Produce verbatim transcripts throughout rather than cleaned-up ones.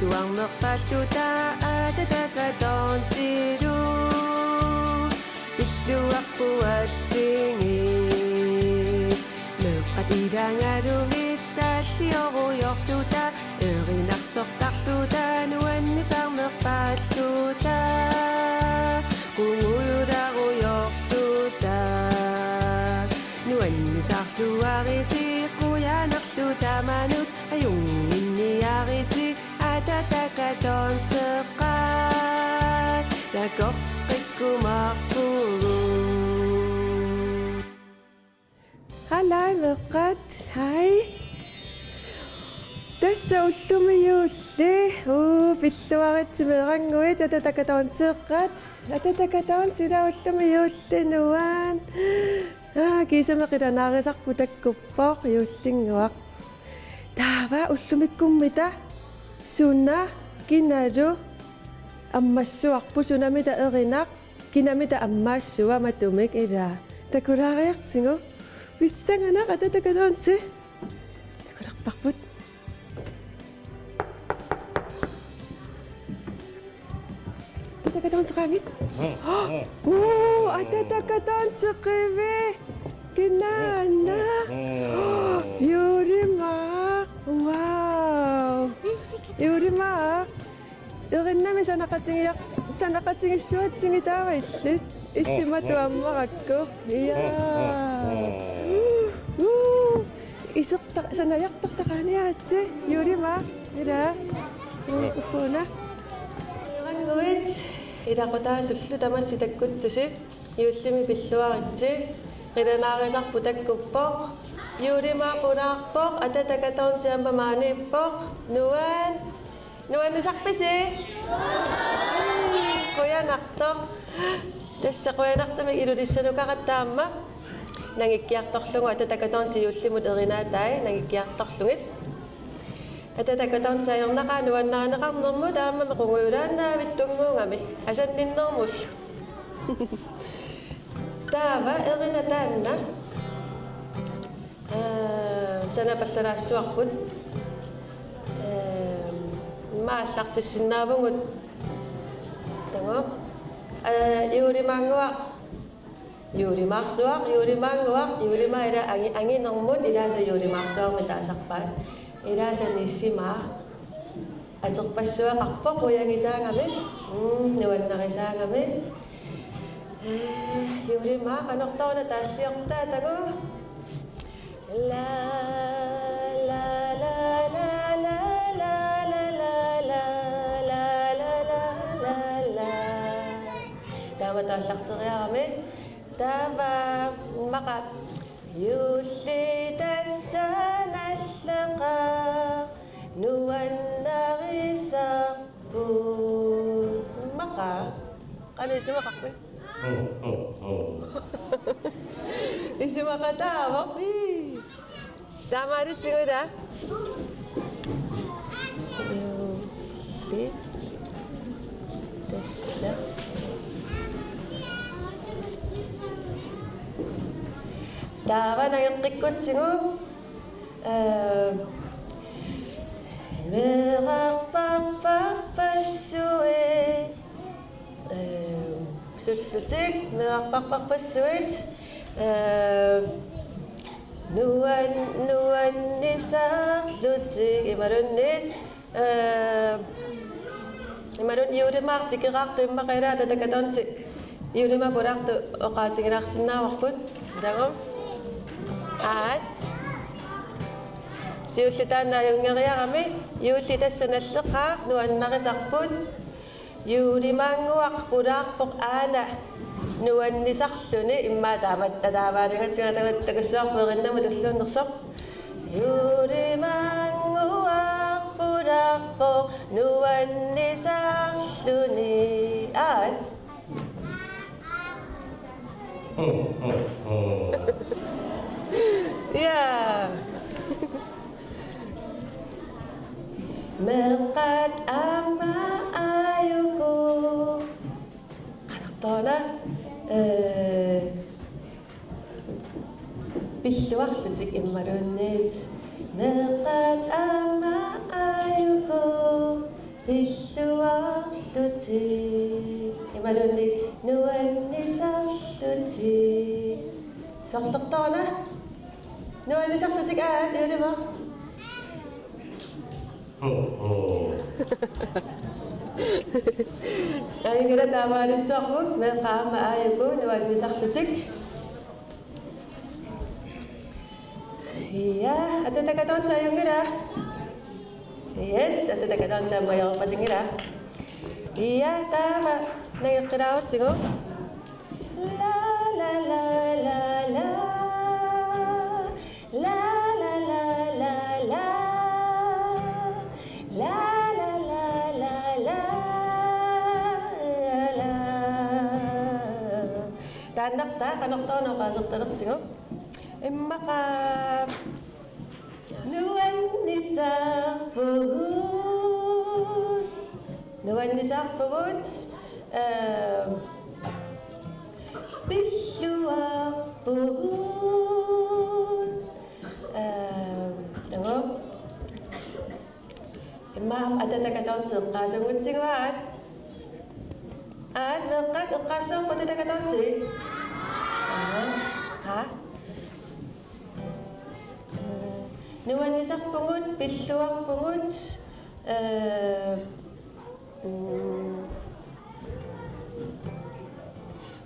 Pilluarnerpaalluta Atatakatontilu pilluaqquatsinngit. Meeqqat ilagalugit talliorujoorluta erinarsortarluta nuannisarnerpaalluta qungujularujoorluta. Nuannisarluarisi qujanarlu tamanut ajunnginniarisi Atatakatonteqqat takoqqikkumaarpugut. Haluu meeqqat, hej. Tassa ullumi juulli. Uu, pilluaritsi meerannguit Atatakatonteqqat. Atatakatontit ila ullumi juulli nuann'. Aa, kiisami qilanaarisarput takkuppoq juullinnguaq. Taava ullumikkummita suna kinalu ammassuarput, sunamita erinaq, kinamita ammaassua matumik ila. Takulaariartigu. Pissanganaq Atatakatontit. Takulerparput. Atatakatontit qaangiit. Uu, Atatakatontit qivi. Kinaana. Juulimaaq. Wow. Juulimaaq. Erinnami sanaqatigiaq-, sanaqatigissuatsigit taava illit. Illit matut ammarakku. Iaa. Uu. Iserta-, sanajartortaqaaniaritsi, Juulimaaq, ila. Uu, ukkuuna. Meerannguit, ilaqutaasullu tamassi takkuttusi, juullimi pilluaritsi, qilanaarisarput takkuppoq, Juulimaaq pulaarpoq, Atatakatontit aamma maaniippoq, nuann'. Nuannisarpisi? Qujanartoq. Tassa qujanartumik Ilulissannguakka taama. Nangikkiartorlugu Atatakatontit juullimut erinaatai nangikkiartorlugit. Atatakatontit ajornaqaaq nuannarineqarnermut taama qungujulaannaavittunnguugami. Asanninnermullu. Taava erinaq taanna. Ee, sanapallalaassuarput. Ee, immaqa aallartissinnaavugut. Taanna. Ee, Juulimaannguaq. Juulimaarsuaq, Juulimaannguaq, Juulimaaq ila angi-, anginermut ilaasa Juulimaarsuarmik taasarpaat. Ilaasa nissimaaq. Aterpassuaqarpoq qujagisaagami. Mm, nuannarisaagami. Ee, Juulimaaq, qanortoq una taalliortaa taanna? La, la, la. Taama taallarteriarami. Taava immaqa. Juulli tassa nalleqaaq nuannarisarput. Immaqa. Qanoq isumaqarpit? Isumaqataavoq. Ii. Taamaalitsigu ila. Juulli. Tassa. Taava nangeqqikkutsigu. Ee, meerarpassuit. Ee, sullutik, meerarpassuit. Ee, nuan-, nuannisarlutik imaluunniit. Ee, imaluunniit Juulimaaq tikeraartoq immaqa ila Atatakatontit Juulimaaq pulaartoq oqaatigilaarsinnaavarput. Taanna. Aat. Siulleq taanna ajunngeriarami, juulli tassa nalleqaaq nuannarisarput. Juulimaannguaq pulaarpoq aana nuannisarluni, immaqa taama-, taamaaligatsigu taama takussuarput erinnamut tulluunnersoq. Juulimaannguaq pulaarpoq nuannisarluni. Aat. Ja. Meeqqat aamma aajuku. Qanoq taanna, ee, pilluarlutik imaluunniit. Meeqqat aamma aajuku. Pilluarlutik. Imaluunniit nuannisarlutik. Sorlertoruna. Nuannisarlutik, aat, Juulimaa. Ajunngilaq, taamaalissavakka, meeqqat aamma aajuku nuannisarlutik. Ja, Atatakatonti, ajunngilaq. Yes, Atatakatonti aamma ajorapasinngilaq. Ja, taava nangeqqilaarutsigu. La, la, la, la, la. La, la, la, la, la. La, la, la, la, la, la. Taannartaa qanortoq oqaasertalertigu. Immaqa nuannisarpugut. Nuannisarpugut. Ehm, pilluarpugut. Ehm, taanna. Immaqa Atatakatonti eqqaasanngutsigu, aat. Aat, meeqqat eqqaassavarput Atatakatonti? Aa, qaa. Nuannisarpugut, pilluarpugut, ee, mm,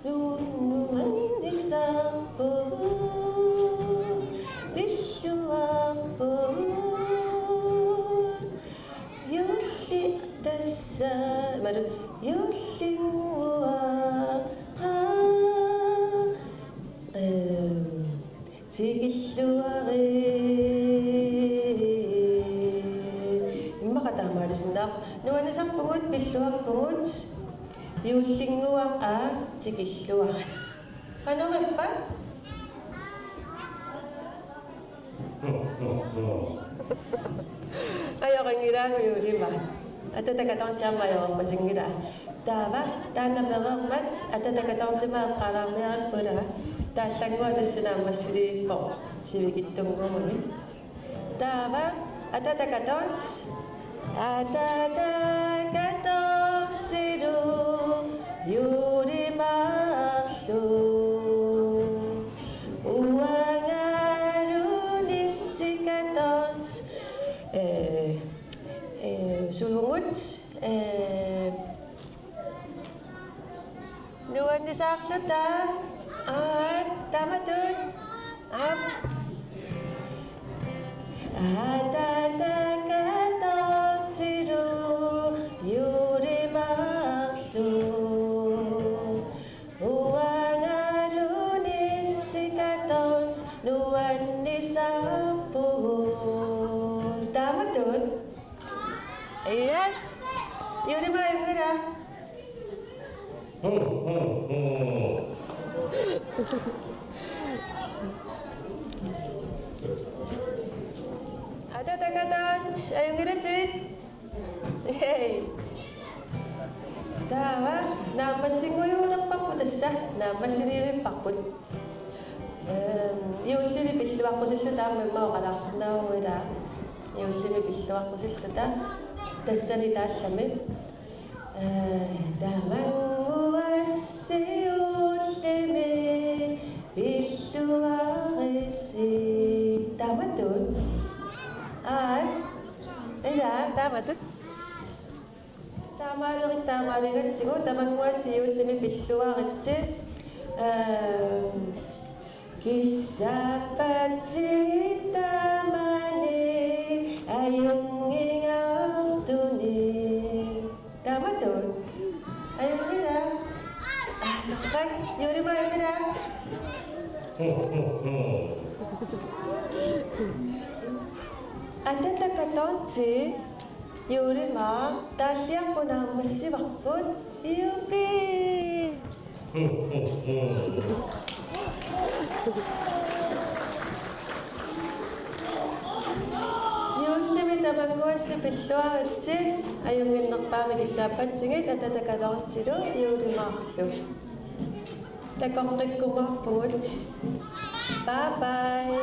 nu-, nuannisarpugut, pilluarpugut, juulli tassa, imaluunniit juullinnguaq, ee, tikilluarit. Immaqa taamaalisinnaavoq. Nuannisarpugut, pilluarpugut, juullinnguaq, aa, tikilluarit. Qanorippa? Ajorinngilaagu Juulimaa. Atatakatonti aamma ajorapasinngilaa. Taava, taanna pereermat Atatakatontimut eqqaalaarniarippoq ilaa. Taallannguaq tassa naammassiliippoq sivikitsunnguamik. Taava, Atatakatonti. Atatakatontilu Juulimaarlu. Uangalu Nissikatonti. Ee, ee, suugut, ee, nuannisaarluta, aat, taamatut, aap. Atatakatontilu Juulimaarlu. Uangalu Nissikatonti nuannisarpugut. Taamatut. Yes. Juulimaa, ajunngilaq. Atatakatonti, ajunngilatit. Hey. Taava, naammassinngujuulerparput tassa, naammassiliivipparput. Ehm, juullimi pilluaqqusilluta aamma immaqa oqalaarsinnaavagut ilaa. Juullimi pilluaqqusilluta. Tassani taallami. Ee, tamannguassi juullimi pilluaritsi. Taamatut. Aat. Ilaa, taamatut. Taamaalioruk, taamaaligatsigu, tamannguassi juullimi pilluaritsi. Ehm, kissaappatsigit taamani ajunngingaartunik. Taamatut. Ajunngilaq. Aa, torrak. Juulimaa, ajunngilaq. Atatakatonti. Juulimaa, taalliarput naammassivarput. Juupi! Juullimi tamannguassi pilluaritsi, ajunnginnerpaamik kissaappatsigit, Atatakatontilu Juulimaarlu. Takoqqikkumaarpugut. Bye bye.